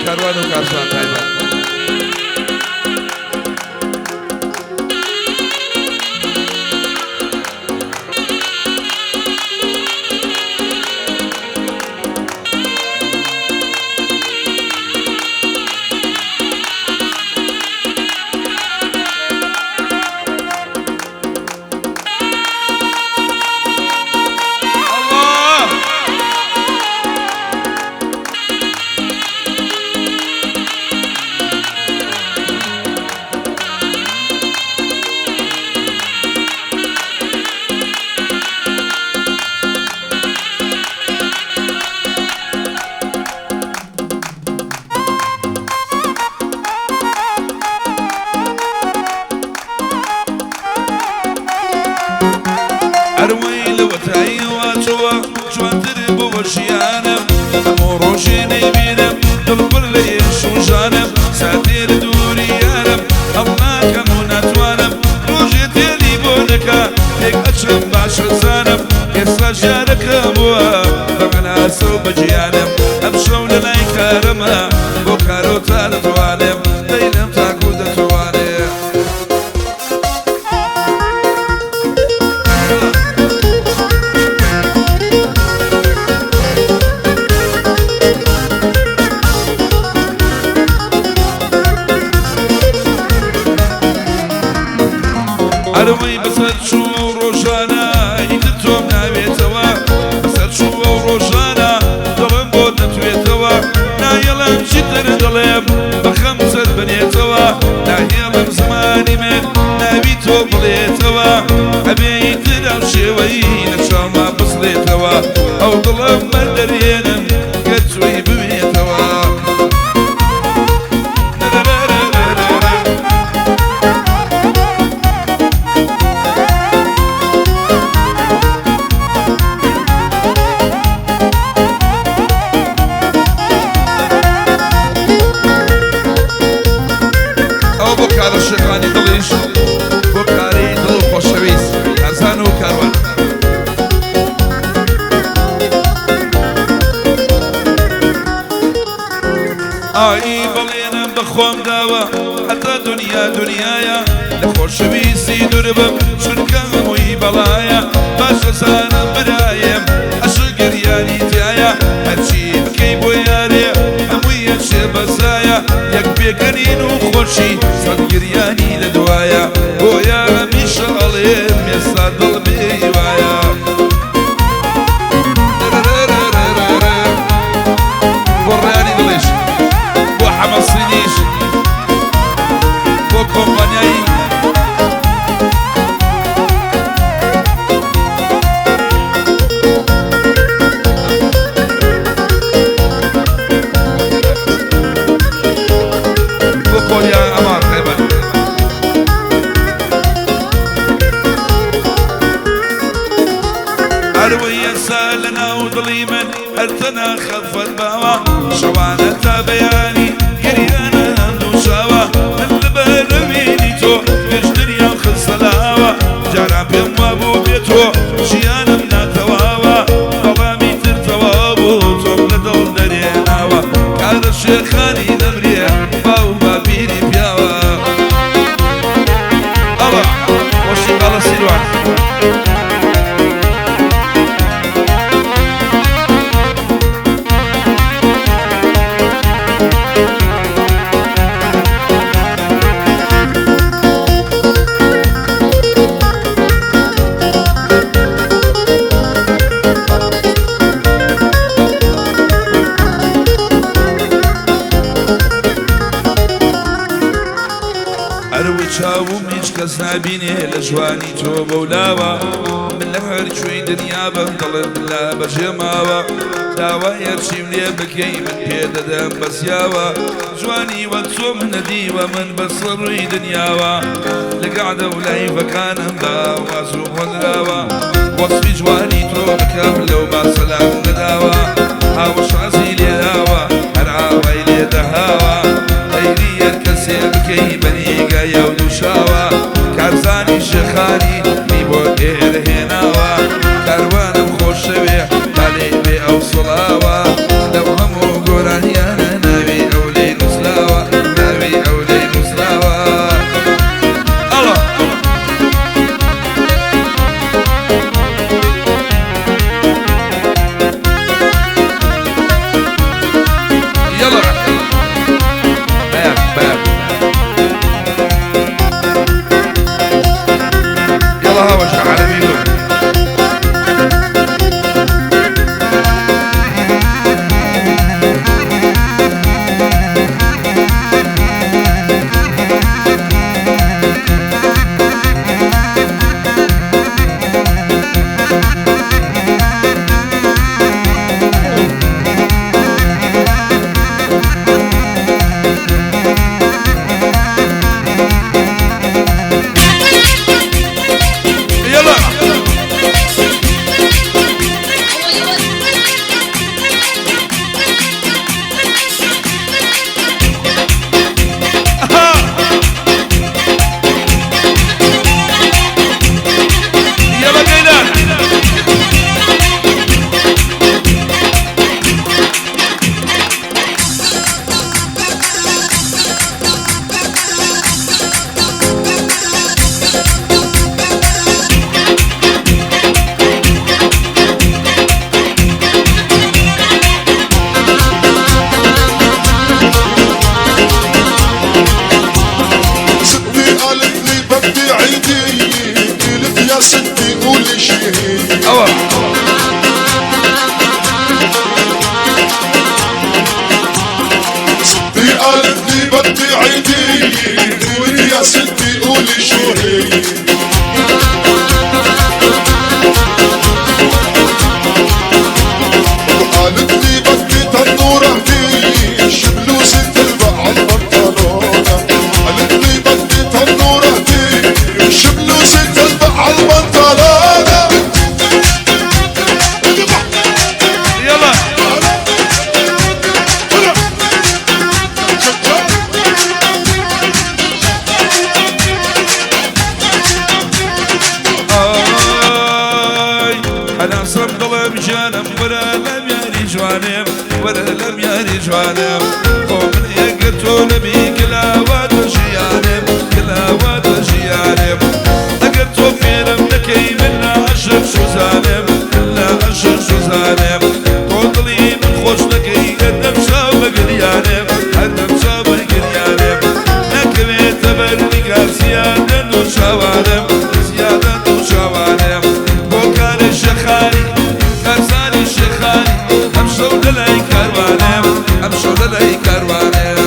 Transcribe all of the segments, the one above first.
کاروان و کارزان تایبەت. ئەروەی لەوەتاییەوە چووە جوانتر بووە ژیانم، هەموو ڕۆژێ نەیبینم دڵ پڕ لە ئێش و ژانم، ساتێ لە دووری یارم هەڵناکەم و ناتوانم، ڕۆژێ تێلی بۆ دەکا تێک ئەچم باش ئەزانم، ئێستا ژیانەکەم بووە بە هەناسە و بە گیانم، ئەمشەو لە لای کارەمە بۆ کارۆ تا دەتوانم دەیلم تاکوو دەتوانێ. ئەرەوەی بەسەر چوو ئەو ڕۆژانە ئیتر تۆم ناوێتەوە، بەسەر چوو ئەو ڕۆژانە دڵم بۆ دەتوێتەوە، نایەڵم چیتر دڵێم بە خەم سەر بنێتەوە، ناهێڵم زمانی من ناوی تۆ بڵێتەوە، ئەبێ ئیتر ئەو شێوەی لە چاوما بسڕێتەوە، ئەو دڵم مەردەرێنم گەر چووی بوێتەوە. ئەوە بۆ کارە شێخانی دڵیش بۆ کاری دڵ و خۆشەویست کارزان و کاروان. ئای بەڵێنم بە خۆم داوە هەتا دنیا دنیایە لە خۆشەویستی دووربم چونکە هەمووی بەڵایە، باش ئەزانم برایم عەشق گریانی تیایە، هەرچی بکەی بۆ یارێ هەمووی ئەچێ بەزایە، یەک پێکەنین و خۆشی سەد گریانی لە دوایە، بۆیە هەمیشە ئەڵێم ئێستا دڵ بێ هیوایە. بۆ ڕێیانی دڵیش، بۆ حەمە سینیش، بۆ کۆمپانیای بۆ کۆریا ئەمار تایبەت. ئەروەی ئێستا لە ناو دڵی من هەر تەنها خەفەت باوە، شەوانە تا بەیانی گریانە هەندوو چاوە، من لەبەر ئەوینی تۆ گشت دنیام خستە لاوە، جاران پێم وابوو بێ تۆ ژیانم ناتەواوە، بەڵام ئیتر تەواو بوو تۆم لە دڵ دەرێناوە، کارە شێخانی نەمرێ باو باپیری پیاوە. ئەوە خۆشی خاڵە سیروان. ئەروەی چاوم هیچ کەس نابینێ لە جوانی تۆ بەولاوە، من لە هەر کوێی دنیا بم دڵم لا بەجێ ماوە، داوای هەرچیم لێ بکەی من پێ دەدەم بەسیاوە، جوانی وەک تۆم نەدیوە من بەسەر ڕووی دنیاوە، لە گەعدە و لایڤەکانم بە ئاواز و هۆنراوە، وەسفی جوانی تۆ بکەم لەو باسە لام نەداوە، هاوشازی لێداوە هەر ئاوای لێ دەهاوە، سەیری هەر کەسێ بکەی بە نیگای ئەو دووشاوە، کارزانی شێخانی می بۆ ئێرە هێناوە، کاروانم خۆشەوێ با لێی بێ ئەو سڵاوە، لەو هەموو گۆرانیانە ناوی ئەو لێ ئەوە. ستي قالت لي بدي عيدية، قولي يا ستي قولي شو هي. وقالت لي بدي تنورة هدية، شو بلوزة تلبق عالبنطلونة. قالت لي بدي تنورة هدية، شو بلوزة تلبق عالبنطلونة. يلا. ئای هەناسەم دڵم ژیانم، وەرە لەم یاری جوانم، وەرە لەم یاری جوانم. خۆ من ئێگە تۆ نەبی کلاوە تۆ ژیانم، کلاوە تۆ ژیانم. ئەگەر تۆ فێرم نەکەی من عاشق سوزانم، من عاشق سوزانم. تۆ دڵی من خۆش نەکەی هەردەم چاو بە گریانم، هەردەم چاو بە گریانم. نەکەوێتە بەر نیگا زیادە و چاوانم، زیادە و چاوانم. بۆ کارێ شێخانی، کارزانی شێخانی، ئەم شەو لەلای کاروانم، ئەم شەو لەلای کاروانم.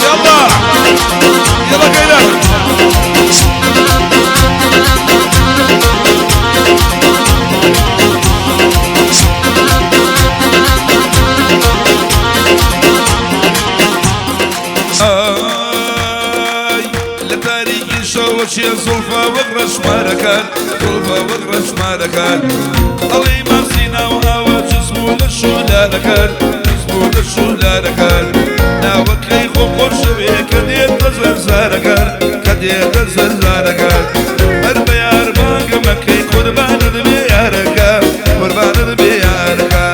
يلا يلا كيلان. ئای لە تاریکی شەوە چێ زوڵفە وەک ڕەشمارەکان، زوڵفە وەک ڕەشمارەکان. ئەڵێی ماسی ناو ئاوە جسم و لەش و لارەکان، جسم و لەش و لارەکان. ناوەکەی خۆم خۆشەوێ کە دێتە زەرزارەکان، کە دێتە زەرزارەکان. هەر بە یار بانگەمەکەی قوربانت بێ یارەکە، قوربانت بێ یارەکە.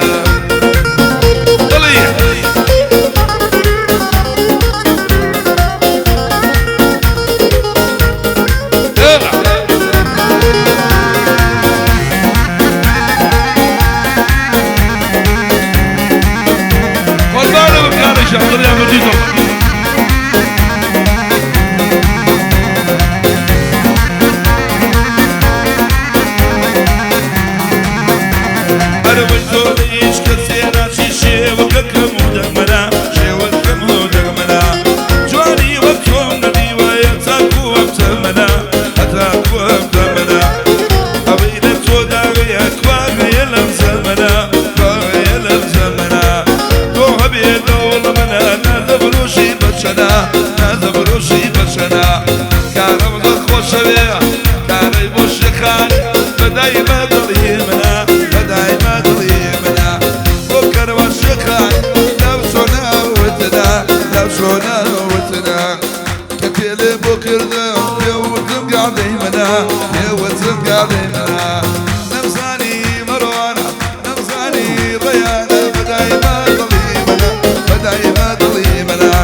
دڵی يلا. قربانه بکارە شەقڵیان بجیتم. ئەرەوەی تۆ لە هیچ کەسێ ناچی، شێوەکە کەم و دەگمەنە، شێوە کەم و دەگمەنە. جوانی وەک تۆم نەدیوە تاکو ئەم تەمەنە، هەتاکو ئەم تەمەنە. ئەوەی لە تۆ داوەیە کواغەیە لەم زەمەنە، کواغەیە لەم زەمەنە. تۆ هەبێ دەوڵەمەنە، نازەفرۆشی بەچەنە، نازەفرۆشی بەچەنە. کارم زۆر خۆشەوێ کارەی بۆ شێخان، بەدایمە دڵی منە، بەدایمە دڵی منە. بۆ کەرەوە شێخان لەو چۆنە وتنە، لەو چۆنە وتنە. کە پێلێ بۆ کردم پێوتم گاڵەی منە، پێوتم گاڵەی منە. نەمزانی مەڕۆنە، نەمزانی ڕێیانە، بەدایمە دڵی منە، بەدایمە دڵی منە.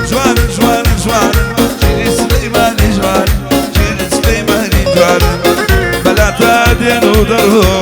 جوان جوان جوان شیری سلەیمانی جوان، شیری سلەیمانی جوان. بەلاتا دێن و دەڕۆن.